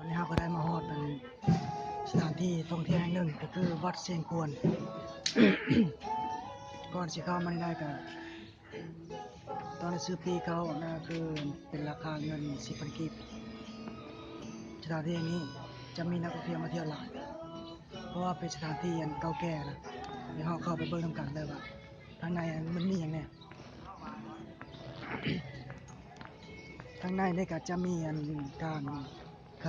ຕອນນີ້ເຮົາກໍໄດ້ມາຮອດອັນສະຖານທີ່ທ່ອງທ່ຽວແຫ່ງໜຶ່ງ ກໍຄືວັດຊຽງຄວນ. ກ່ອນຊິເຂົ້າມາໃນໃດກໍ ຕອນໄດ້ຊື້ປີ້ເຂົ້ານະ ຄືເປັນລາຄາເງິນສິບພັນກີບ. ສະຖານທີ່ແຫ່ງນີ້ຈະມີນັກທ່ອງທ່ຽວມາທ່ຽວຫຼາຍ ເພາະວ່າເປັນສະຖານທີ່ອັນເກົ່າແກ່ນະ. ດຽວເຮົາເຂົ້າໄປເບິ່ງນຳກັນເລີຍວ່າທາງໃນອັນມັນມີຫຍັງແດ່. ທາງໃນນີ້ກໍຈະມີອັນການ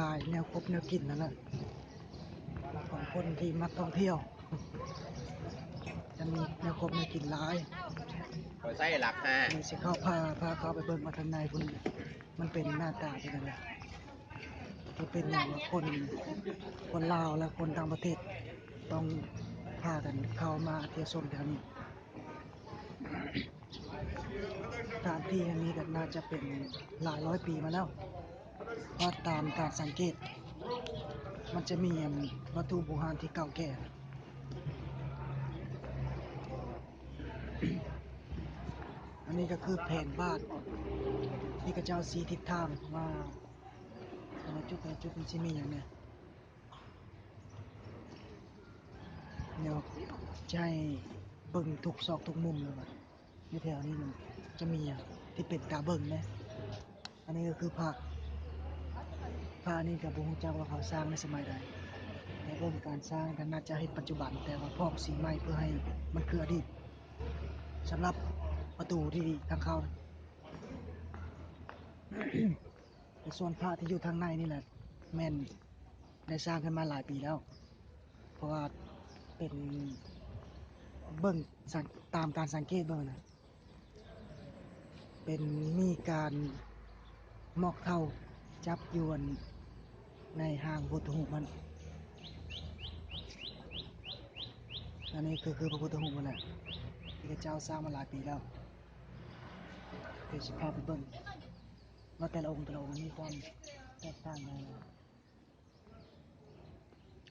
ຂາຍແນວຄົບແນວກິນຫັ້ນແຫຼະ ຂອງຄົນທີ່ມັກທ່ອງທ່ຽວ ຈະມີແນວຄົບແນວກິນຫຼາຍ. ຂ້ອຍໃຊ້ຫຼັກຫ້າ ດຽວຊິເຂົ້າ ພາ ພາເຂົ້າໄປເບິ່ງວ່າທາງໃນພຸ້ນມັນເປັນໜ້າຕາເປັນຈັ່ງໃດ. ທີ່ເປັນຫຍັງວ່າຄົນ ຄົນລາວ ແລະ ຄົນຕ່າງປະເທດຕ້ອງພາກັນເຂົ້າມາທ່ຽວຊົມແຖວນີ້. ສະຖານທີ່ແຫ່ງນີ້ກໍໜ້າຈະເປັນຫຼາຍຮ້ອຍປີມາແລ້ວ ເພາະຕາມການສັງເກດ ມັນຈະມີອັນວັດຖຸບູຮານທີ່ເກົ່າແກ່. ອັນນີ້ກໍຄືແຜນບ້ານທີ່ເຂົາເຈົ້າຊີ້ທິດທາງວ່າ ແຕ່ລະຈຸດ ແຕ່ລະຈຸດມັນຊິມີຫຍັງແດ່. ດຽວຈະໃຫ້ເບິ່ງທຸກຊອກທຸກມຸມເລີຍວ່າຢູ່ແຖວນີ້ມັນຈະມີຫຍັງທີ່ເປັນຕາເບິ່ງແດ່. ອັນນີ້ກໍຄືພະ ພະນີ້ກໍບໍ່ຮູ້ຈັກວ່າເຂົາສ້າງໃນສະໄໝໃດ ແຕ່ເບິ່ງການສ້າງກໍໜ້າຈະເຮັດປັດຈຸບັນ ແຕ່ວ່າພອກສີໃໝ່ເພື່ອໃຫ້ມັນຄືອະດີດ. ສຳລັບປະຕູທີ່ທາງເຂົ້າ ແຕ່ສ່ວນພະທີ່ຢູ່ທາງໃນນີ້ແຫຼະ ແມ່ນໄດ້ສ້າງຂຶ້ນມາຫຼາຍປີແລ້ວ ເພາະວ່າເປັນ ເບິ່ງ ສັງ ຕາມການສັງເກດເບິ່ງນະ ເປັນ ມີການໝອກເທົ້າຈັບຢູ່ອັນໃນຮ່າງພຸດທະຮູບຫັ້ນ. ອັນນີ້ກໍຄືພະພຸດທະຮູບຫັ້ນແຫຼະ ທີ່ເຂົາເຈົ້າສ້າງມາຫຼາຍປີແລ້ວ. ດຽວຊິພາໄປເບິ່ງວ່າແຕ່ລະອົງ ແຕ່ລະອົງມີຄວາມແຕກຕ່າງກັນ.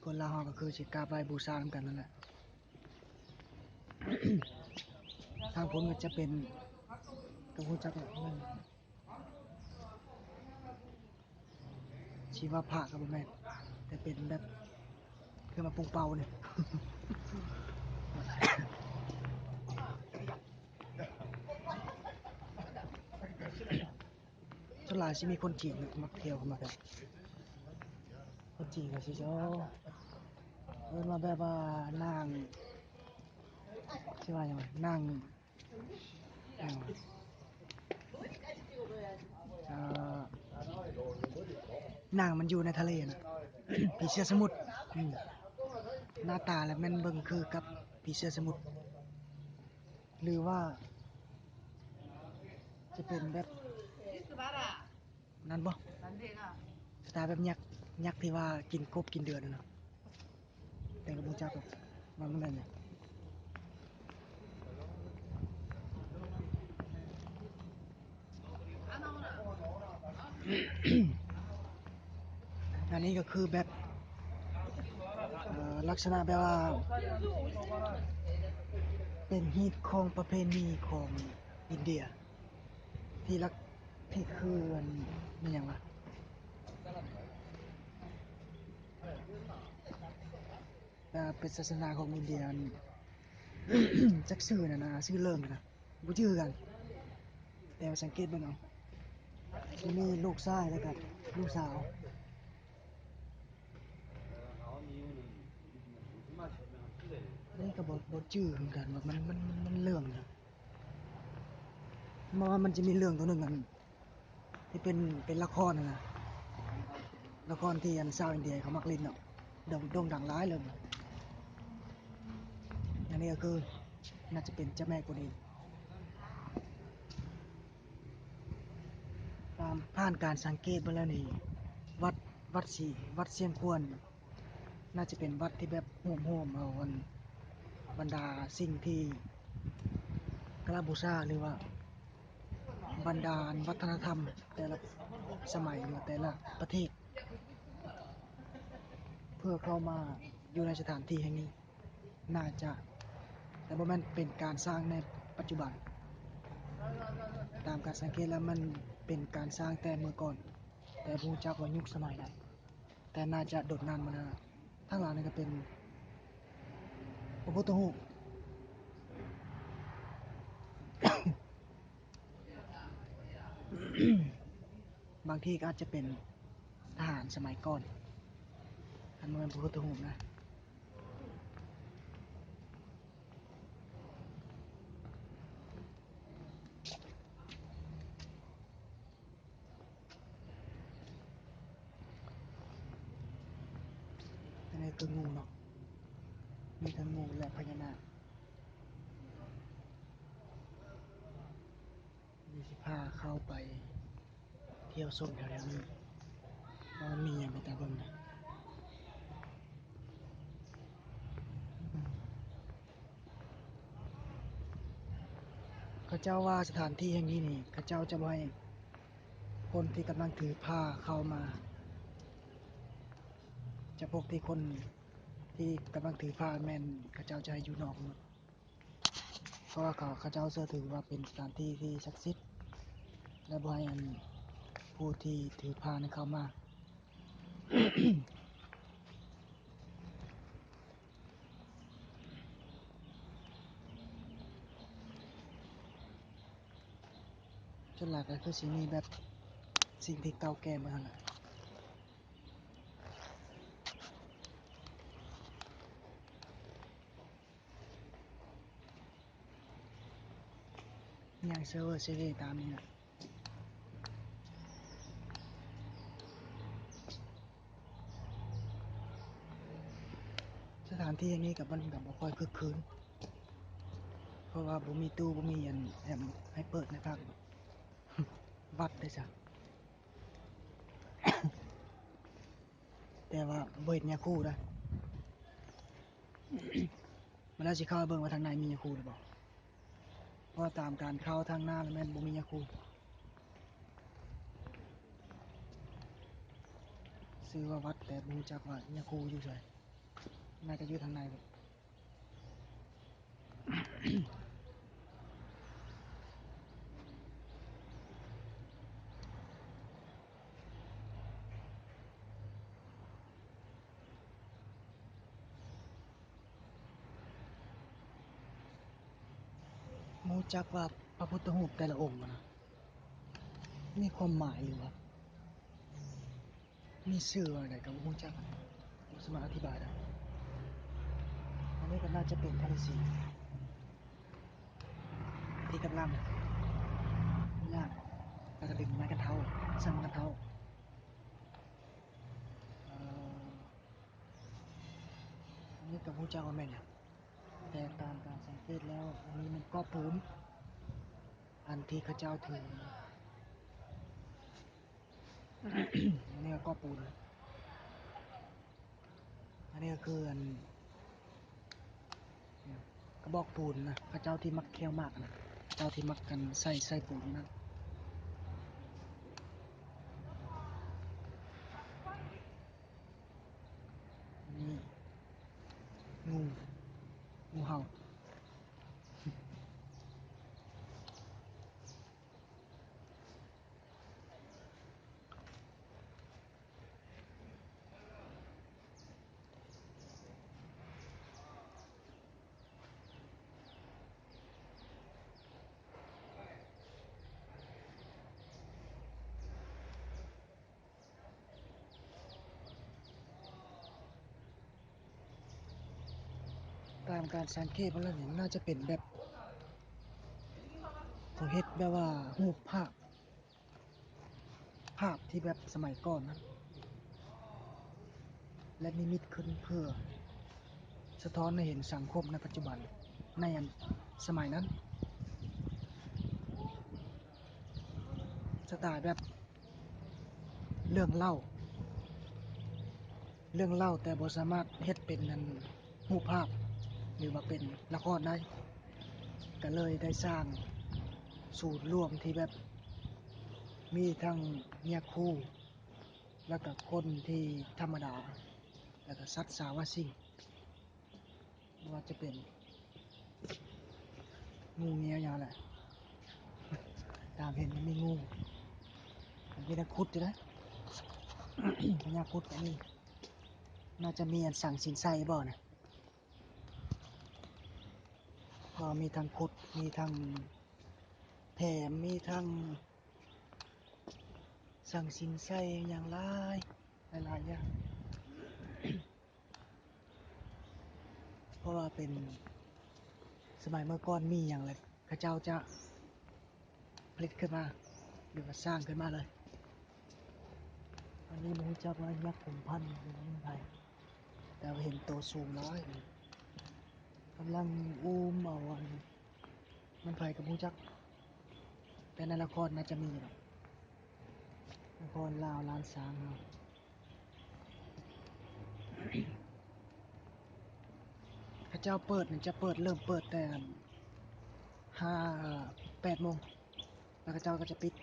ຄົນລາວເຮົາກໍຄືຊິກາບໄຫວ້ບູຊານຳກັນນັ້ນແຫຼະ. ທາງພຸ້ນກໍຈະເປັນ ກໍຮູ້ຈັກແຫຼະ ແມ່ນ ຊິວ່າພະກໍບໍ່ແມ່ນ ແຕ່ເປັນແບບ ຄືມາປຸງເປົ່ານີ້. ສ່ວນຫຼາຍຊິມີຄົນຈີນນະ ມັກທ່ຽວເຂົ້າມາແຖວ ຄົນຈີນກໍຊິ ໂອ້ ເອີ້ນວ່າແບບວ່ານາງ ຊິວ່າຫຍັງ ນາງ ເອີ ນາງມັນຢູ່ໃນທະເລນະ ຜີເສືອສະໝຸດ. ອືມ ໜ້າຕາແລ້ວແມ່ນເບິ່ງຄືກັບຜີເສືອສະໝຸດ ຫຼືວ່າຈະເປັນແບບນັ້ນບໍ່? ສະຕາຍແບບຍັກ ຍັກທີ່ວ່າກິນກົບກິນເດືອນຫັ້ນນະ ແຕ່ກໍບໍ່ຈັກວ່າມັນແມ່ນຫຍັງ. ອັນນີ້ກໍຄືແບບ ເອີ ລັກສະນະແບບວ່າເປັນຮີດຄອງປະເພນີຂອງອິນເດຍ ທີ່ລັກ ທີ່ຄືອັນ ແມ່ນຫຍັງວະ ເປັນສາສະໜາຂອງອິນເດຍ ຈັກຊື່ນັ້ນນະ ຊື່ເລີ່ມນະ ບໍ່ຈື່ຄືກັນ ແຕ່ວ່າສັງເກດເບິ່ງເອົາ ມີລູກຊາຍ ແລ້ວກໍລູກສາວ. ນີ້ກໍບໍ່ ບໍ່ຈື່ຄືກັນວ່າມັນ ມັນ ມັນ ມັນເລື່ອງຫຍັງ ເພາະວ່າມັນຈະມີເລື່ອງຕົວໜຶ່ງ ອັນ ທີ່ເປັນ ເປັນລະຄອນຫັ້ນນະ ລະຄອນທີ່ອັນຊາວອິນເດຍເຂົາມັກຫຼິ້ນເນາະ ໂດ່ງ ໂດ່ງດັງຫຼາຍເລື່ອງ. ອັນນີ້ກໍຄື ໜ້າຈະເປັນເຈົ້າແມ່ກວນອິມ. ຕາມ ຜ່ານການສັງເກດເບິ່ງແລ້ວນີ້ ວັດ ວັດສີ ວັດຊຽງຄວນ ໜ້າຈະເປັນວັດທີ່ແບບຮວບຮວມເອົາອັນ ບັນດາສິ່ງທີ່ກະລະບູຊາ ຫຼືວ່າບັນດາອັນວັດທະນະທຳແຕ່ລະສະໄໝ ຫຼືແຕ່ລະປະເທດ ເພື່ອເຂົ້າມາຢູ່ໃນສະຖານທີ່ແຫ່ງນີ້ ໜ້າຈະ ແຕ່ບໍ່ແມ່ນເປັນການສ້າງໃນປັດຈຸບັນ. ຕາມການສັງເກດແລ້ວມັນເປັນການສ້າງແຕ່ເມື່ອກ່ອນ ແຕ່ບໍ່ຮູ້ຈັກວ່າຍຸກສະໄໝໃດ. ແຕ່ໜ້າຈະດົນນານມາແລ້ວ. ທາງຫຼັງນີ້ກໍເປັນພະພຸດທະຮູບ ບາງທີກໍອາດຈະເປັນທະຫານສະໄໝກ່ອນ ຄັນບໍ່ແມ່ນພະພຸດທະຮູບນະ. ອັນນີ້ຄືງູເນາະ ມີທັງງູ ແລະ ພະຍານາກ. ນີ້ຊິພາເຂົ້າໄປທ່ຽວຊົມແຖວໆນີ້ ວ່າມັນມີຫຍັງເປັນຕາເບິ່ງນະ. ເຂົາເຈົ້າວ່າສະຖານທີ່ແຫ່ງນີ້ນີ້ ເຂົາເຈົ້າຈະບໍ່ໃຫ້ຄົນທີ່ກຳລັງຖືພາເຂົ້າມາ, ຈະພວກທີ່ຄົນທີ່ກຳລັງຖືພາແມ່ນເຂົາເຈົ້າຈະໃຫ້ຢູ່ນອກໝົດ. ເພາະວ່າເຂົາ ເຂົາເຈົ້າເຊື່ອຖືວ່າເປັນສະຖານທີ່ທີ່ສັກສິດ ແລະ ບໍ່ໃຫ້ອັນ ຜູ້ທີ່ຖືພານະເຂົ້າມາ. ສ່ວນຫຼາຍກໍຄືຊິມີແບບສິ່ງທີ່ເກົ່າແກ່ໝົດຫັ້ນແຫຼະ. ຍ່າງເຊີເວີເຊເວຕາມນີ້ແຫຼະ. ສະຖານທີ່ແຫ່ງນີ້ກໍມັນກໍບໍ່ຄ່ອຍຄຶກຄື້ນ ເພາະວ່າບໍ່ມີຕູ້ ບໍ່ມີອັນແອມໃຫ້ເປີດໃນພາກວັດໄດ້ຊະ. ແຕ່ວ່າບໍ່ເຫັນຍາຄູເດ້. ມາແລ້ວຊິເຂົ້າໄປເບິ່ງວ່າທາງໃນມີຍາຄູຫຼືບໍ່ ເພາະວ່າຕາມການເຂົ້າທາງໜ້າແມ່ນບໍ່ມີຍາຄູ. ຊື່ວ່າວັດ ແຕ່ບໍ່ຮູ້ຈັກວ່າຍາຄູຢູ່ໃສ. ໜ້າຈະຢູ່ທາງໃນ. ຮູ້ຈັກວ່າພະພຸດທະຮູບແຕ່ລະອົງຫັ້ນນະ ມີຄວາມໝາຍ ຫຼືວ່າ ມີຊື່ວ່າໃດກໍບໍ່ຮູ້ຈັກ ບໍ່ສາມາດອະທິບາຍໄດ້. ອັນນີ້ກໍໜ້າຈະເປັນທາງສີທີ່ກຳລັງຍ່າງ ແລ້ວກໍດຶງໄມ້ກັນເທົາ ສັ່ນໄມ້ກັນເທົາ. ເອີ ອັນນີ້ກໍບໍ່ຮູ້ຈັກວ່າແມ່ນຫຍັງ ແຕ່ຕາມການສັງເກດແລ້ວ ອັນນີ້ແມ່ນກອບປູນ ອັນທີ່ເຂົາເຈົ້າຖື ອັນນີ້ກໍກອບປູນ. ອັນນີ້ກໍຄືອັນ ກະບອກປູນນະ ເຂົາເຈົ້າທີ່ມັກແຂ້ວໝາກນະ ເຈົ້າທີ່ມັກກັນໃສ່ ໃສ່ປູນນັ້ນ. ນີ້ ງູ ງູເຫົ່າ. ຕາມການສັງເກດເບິ່ງແລ້ວນີ້ ໜ້າຈະເປັນແບບ ເຂົາເຮັດແບບວ່າຮູບພາບ ພາບທີ່ແບບສະໄໝກ່ອນນັ້ນ ແລະ ນິມິດຂຶ້ນເພື່ອສະທ້ອນໃຫ້ເຫັນສັງຄົມໃນປັດຈຸບັນ ໃນອັນສະໄໝນັ້ນ ສະໄຕລ໌ແບບເລື່ອງເລົ່າ ເລື່ອງເລົ່າ ແຕ່ບໍ່ສາມາດເຮັດເປັນອັນ ຮູບພາບ ຫຼືວ່າເປັນລະຄອນໄດ້ ກໍເລີຍໄດ້ສ້າງສູນລວມທີ່ແບບມີທັງຍາຄູ ແລ້ວກໍຄົນທີ່ທຳມະດາ ແລ້ວກໍສັດສາວາສິ່ງ ບໍ່ວ່າຈະເປັນງູເງຍຫຍັງແຫຼະ ຕາມເຫັນມັນມີງູ ມັນມີນັກຂຸດຢູ່ເດ້ ພະຍາຂຸດກໍມີ. ໜ້າຈະມີອັນສັງສິນໄຊບໍ່ນະ ກໍມີທັງຄຸດ ມີທັງແຖມ ມີທັງສັງສິນໄຊ ຫຍັງຫຼາຍ ຫຼາຍໆຢ່າງ. ເພາະວ່າເປັນສະໄໝເມື່ອກ່ອນມີຫຍັງແລ້ວ ເຂົາເຈົ້າຈະຜະລິດຂຶ້ນມາ ຫຼືວ່າສ້າງຂຶ້ນມາເລີຍ. ອັນນີ້ບໍ່ຮູ້ຈັກວ່າຍັກກຸມພັນເປັນຂອງໃຜ ແຕ່ວ່າເຫັນໂຕສູງຫຼາຍ ກຳລັງອູມເອົາອັນ ມັນໃຜກໍບໍ່ຮູ້ຈັກ ແຕ່ໃນລະຄອນໜ້າຈະມີດອກ ລະຄອນລາວລ້ານຊ້າງເຮົາ. ເຂົາເຈົ້າເປີດນີ້ຈະເປີດ ເລີ່ມເປີດແຕ່ຫ້າ ແປດໂມງ ແລ້ວເຂົາເຈົ້າກໍຈະປິດ.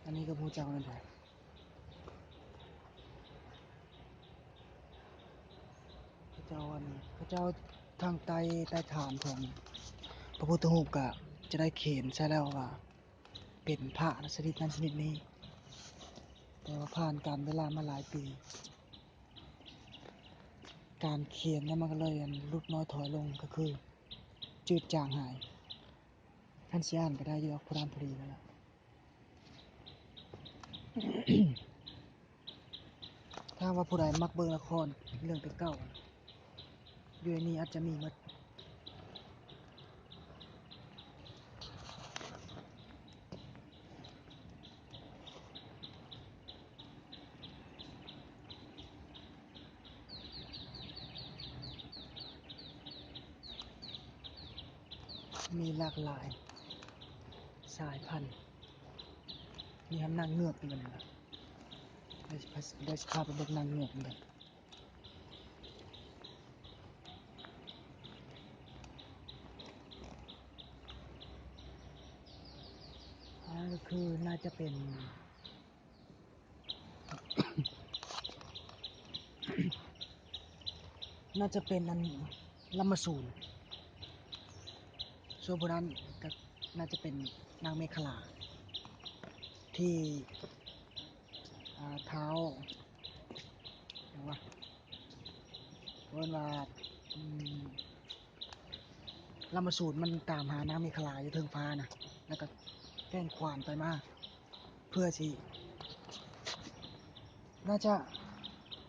ອັນນີ້ກໍບໍ່ຮູ້ຈັກແມ່ນໃຜ ເຂົາເຈົ້າອັນ ເຂົາເຈົ້າທາງໃຕ້ ໃຕ້ຖານຂອງພະພຸດທະຮູບກໍຈະໄດ້ຂຽນໃສ່ແລ້ວວ່າ ເປັນພະຊະນິດນັ້ນຊະນິດນີ້ ແຕ່ວ່າຜ່ານການເວລາມາຫຼາຍປີ ການຂຽນນັ້ນມັນກໍເລີຍຫຼຸດນ້ອຍຖອຍລົງ ກໍຄືຈືດຈາງຫາຍ. ຄັນຊິອ່ານກໍໄດ້ຢູ່ດອກ ຜູ້ນັ້ນຜູ້ນີ້ນັ້ນລະ. ຖ້າວ່າຜູ້ໃດມັກເບິ່ງລະຄອນເລື່ອງແຕ່ເກົ່າ ຢູ່ໃນນີ້ອາດຈະມີໝົດ. ມີຫຼາກຫຼາຍສາຍພັນ ມີທັງນາງເງືອກນຳ ດຽວຊິພາ ດຽວຊິພາໄປເບິ່ງນາງເງືອກນຳ. ອັນນັ້ນກໍຄືໜ້າຈະເປັນ ໜ້າຈະເປັນອັນລຳມະສູນ ສ່ວນຜູ້ນັ້ນກໍໜ້າຈະເປັນນາງເມຂະລາ ທີ່ ອ່າ ທ້າວ ຫຍັງວະ ເອີ້ນວ່າ ອືມ ລຳມະສູນມັນຕາມຫານາງເມຂະລາຢູ່ເທິງຟ້ານະ ແລ້ວກໍແກ່ນຂວານໄປມາ ເພື່ອຊິ ໜ້າຈະ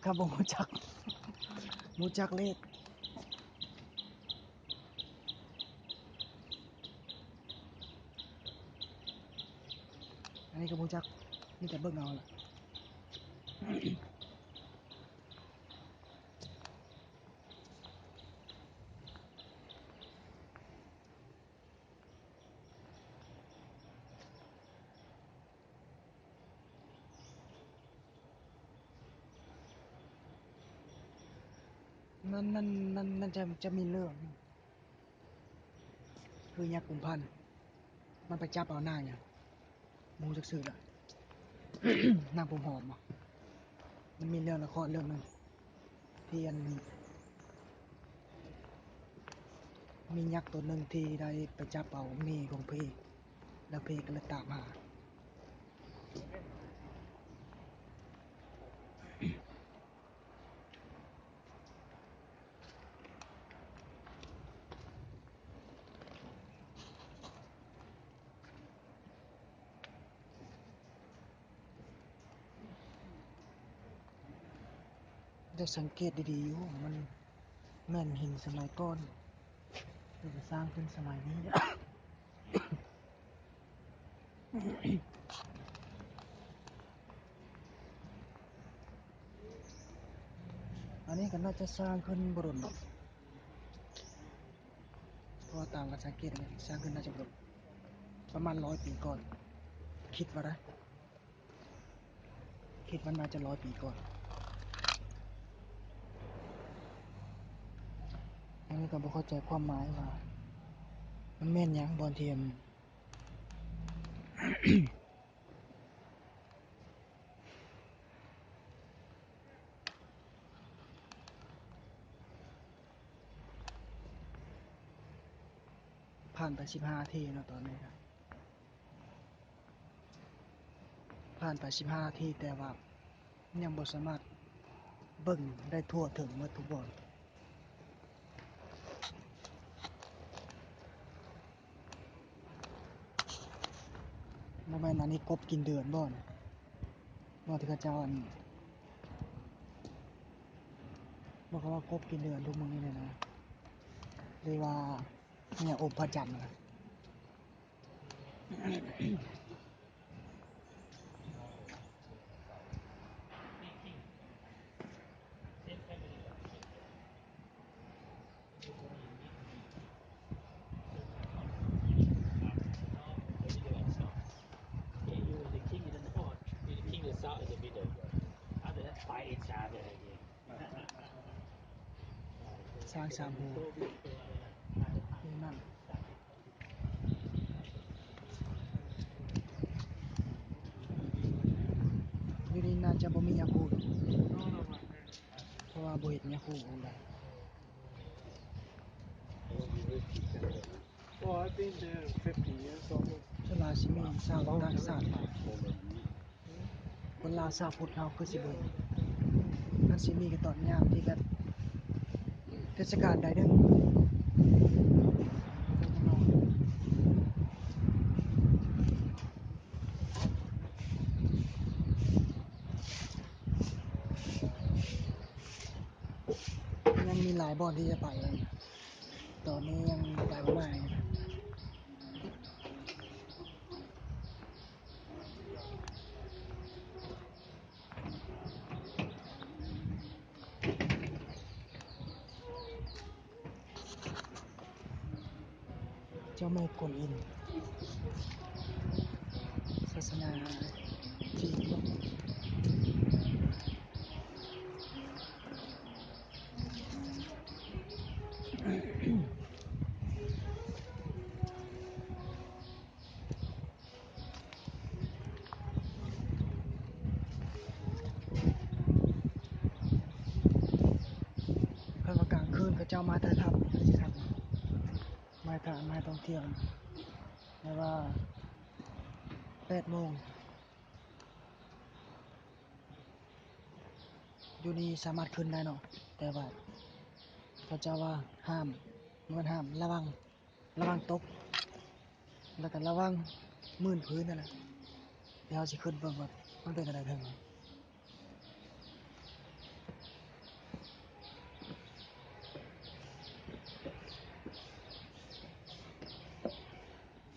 ກໍບໍ່ຮູ້ຈັກ ບໍ່ຮູ້ຈັກເລກ ອັນນີ້ກໍບໍ່ຮູ້ຈັກ ມີແຕ່ເບິ່ງເອົາລະ. ນັ້ນ ນັ້ນ ນັ້ນ ນັ້ນຈະ ຈະມີເລື່ອງ ຄືຍັກກຸມພັນ ມັນໄປຈັບເອົານາງຫຍັງ ບໍ່ຮູ້ຈັກຊື່ລະ ນາງຜົມຫອມບໍ ມັນມີເລື່ອງລະຄອນເລື່ອງໜຶ່ງ ທີ່ອັນ ມີຍັກໂຕໜຶ່ງທີ່ໄດ້ໄປຈັບເອົາເມຂອງເພ ແລ້ວເພກໍເລີຍຕາມຫາ. ໄດ້ສັງເກດດີໆຢູ່ ມັນແມ່ນຫີນສະໄໝກ່ອນ ຫຼືວ່າສ້າງຂຶ້ນສະໄໝນີ້. ອັນນີ້ກໍໜ້າຈະສ້າງຂຶ້ນບໍ່ດົນດອກ ເພາະວ່າຕາມການສັງເກດແມ່ນສ້າງຂຶ້ນໜ້າຈະບໍ່ດົນ ປະມານຮ້ອຍປີກ່ອນ ຄິດວ່ານະ ຄິດວ່າໜ້າຈະຮ້ອຍປີກ່ອນ. ອັນນີ້ກໍບໍ່ເຂົ້າໃຈຄວາມໝາຍວ່າ ມັນແມ່ນຫຍັງບ່ອນທີ່ ຜ່ານໄປສິບຫ້ານາທີເນາະ ຕອນນີ້ ຜ່ານໄປສິບຫ້ານາທີ ແຕ່ວ່າຍັງບໍ່ສາມາດເບິ່ງໄດ້ທົ່ວເຖິງໝົດທຸກບ່ອນ. ບໍ່ແມ່ນອັນນີ້ກົບກິນເດືອນບໍ່ນີ້? ບໍ່ ທີ່ເຂົາເຈົ້າອັນ ບໍ່ ເຂົາວ່າກົບກິນເດືອນທຸກມື້ນີ້ນະ ຫຼືວ່າເມຍອົບພະຈັນນະ.ຊ້າງສາມຫົວຢູ່ນັ້ນ ຢູ່ນີ້ໜ້າຈະບໍ່ມີຍາຄູດ ເພາະວ່າບໍ່ເຫັນຍາຄູດອັນໃດ. Well, I've been there fifty years almost. ສ່ວນຫຼາຍຊິມີຊາວຕ່າງຊາດຫຼາຍ. ຄົນລາວຊາວພຸດເຮົາຄືຊິເບິ່ງ ມັນຊິມີແຕ່ຕອນຍາມທີ່ແບບເທດສະການໃດໜຶ່ງ ຍັງມີຫຼາຍບ່ອນທີ່ຈະໄປ ຕອນນີ້ຍັງໄປບໍ່ໄດ້. ເຈົ້າແມ່ກວນອິມ ສາສະໜາຈີນ. ເພິ່ນວ່າກາງຄືນເຂົາເຈົ້າມາຖ່າຍທຳ ມາຖ່າຍ ມາທ່ອງທ່ຽວ ແຕ່ວ່າແປດໂມງ ຢູ່ນີ້ສາມາດຂຶ້ນໄດ້ເນາະ ແຕ່ວ່າເຂົາເຈົ້າວ່າຫ້າມ ບໍ່ແມ່ນຫ້າມ ລະວັງ ລະວັງຕົກ ແລ້ວກໍລະວັງມື່ນພື້ນນັ້ນແຫຼະ. ດຽວເຮົາຊິຂຶ້ນເບິ່ງວ່າມັນເປັນຈັ່ງໃດເທິງ.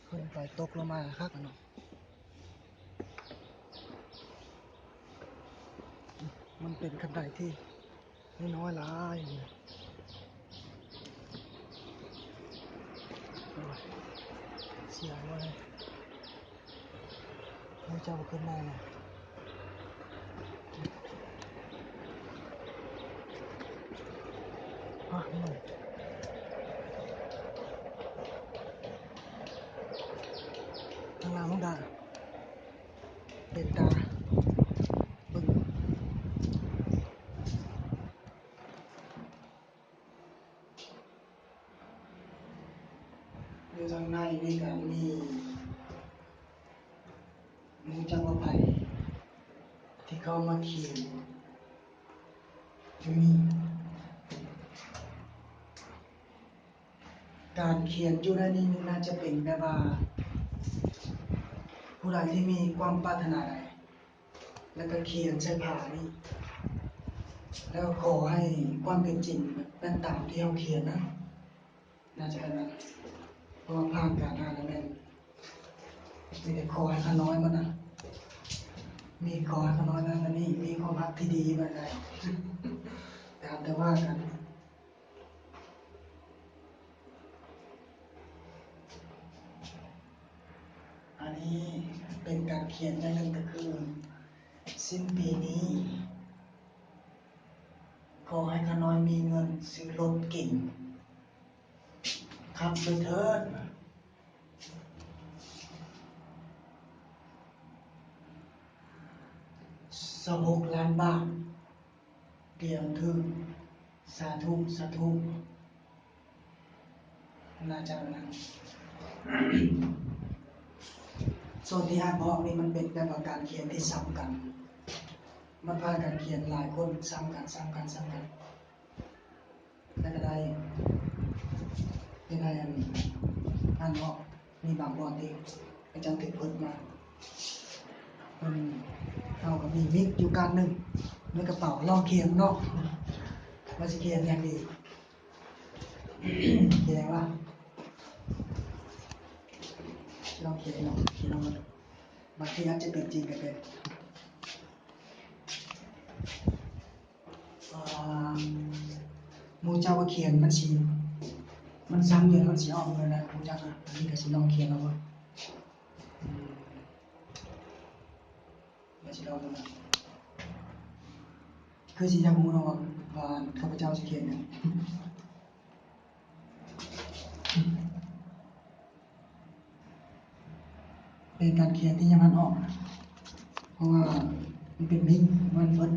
ຂຶ້ນໄປຕົກລົງມາຄັກເນາະ. ມັນເປັນຄັນໄດທີ່ນ້ອຍໆຫຼາຍ. ໂອ້ຍ ເສຍເລີຍ. ເຂົາເຈົ້າບໍ່ຂຶ້ນມາເນາະ. ຮະ ຂ້າງລ່າງມັນກະເປັນຕາເບິ່ງ. ຢູ່ທາງໃນນີ້ກະມີ ຮູ້ຈັກວ່າໃຜທີ່ເຂົ້າມາຂຽນຢູ່ນີ້? ການຂຽນຢູ່ໃນນີ້ມັນໜ້າຈະເປັນແບບວ່າ ຜູ້ໃດທີ່ມີຄວາມປາດຖະໜາໃດ ແລ້ວກໍຂຽນໃສ່ຜ້ານີ້ ແລ້ວກໍຂໍໃຫ້ຄວາມເປັນຈິງແມ່ນຕາມທີ່ເຮົາຂຽນນະ ໜ້າຈະແບບນັ້ນ. ເພາະວ່າຜ່ານການອ່ານແລ້ວແມ່ນ ມີແຕ່ຂໍໃຫ້ຂ້ານ້ອຍໝົດນະ ມີຂໍໃຫ້ຂ້ານ້ອຍນັ້ນອັນນີ້ ມີຄວາມຮັກທີ່ດີບັດໃດ ຕາມແຕ່ວ່າກັນ. ອັນນີ້ເປັນການຂຽນຢ່າງໜຶ່ງກໍຄື ສິ້ນປີນີ້ ຂໍໃຫ້ຂ້ານ້ອຍມີເງິນຊື້ລົດເກັງຂັບໄປເທີດ. ຊາວຫົກລ້ານບາດ ຕຽມຖືກ ສາທຸ ສາທຸ ໜ້າຈະນັ້ນ. ສ່ວນທີ່ອ່ານບໍ່ອອກນີ້ ມັນເປັນແບບວ່າການຂຽນທີ່ຊ້ຳກັນ ມັນຜ່ານການຂຽນຫຼາຍຄົນ ຊ້ຳກັນ ຊ້ຳກັນ ຊ້ຳກັນ ແລ້ວກໍໄດ້ ໄດ້ ໄດ້ ອັນ ອ່ານອອກ. ມີບາງບ່ອນທີ່ເຂົາເຈົ້າຖືກເພິດມາ ເພິ່ນ ເຮົາກໍມີມິກຢູ່ກ້ານໜຶ່ງໃນກະເປົາ ລອງຂຽນເນາະ ວ່າຊິຂຽນຫຍັງດີ ຂຽນຫຍັງວະ ລອງຂຽນເນາະ ຂຽນລອງເບິ່ງ ບາງທີອາດຈະເປັນຈິງກໍເປັນ. ອ່າ ໝູ່ເຈົ້າວ່າຂຽນມັນຊິ ມັນຊ້ຳຢູ່ ມັນຊິອອກເລີຍນະ ໝູ່ເຈົ້ານະ. ອັນນີ້ກໍຊິລອງຂຽນເອົາເບິ່ງ ອືມ ມັນຊິອອກເລີຍນະ ຄືຊິຢາກຮູ້ເນາະວ່າ ວ່າຂ້າພະເຈົ້າຊິຂຽນຫຍັງ. ເປັນການຂຽນທີ່ຍັງບໍ່ທັນອອກ ເພາະວ່າມັນເປັນມິກ ມັນເພິດ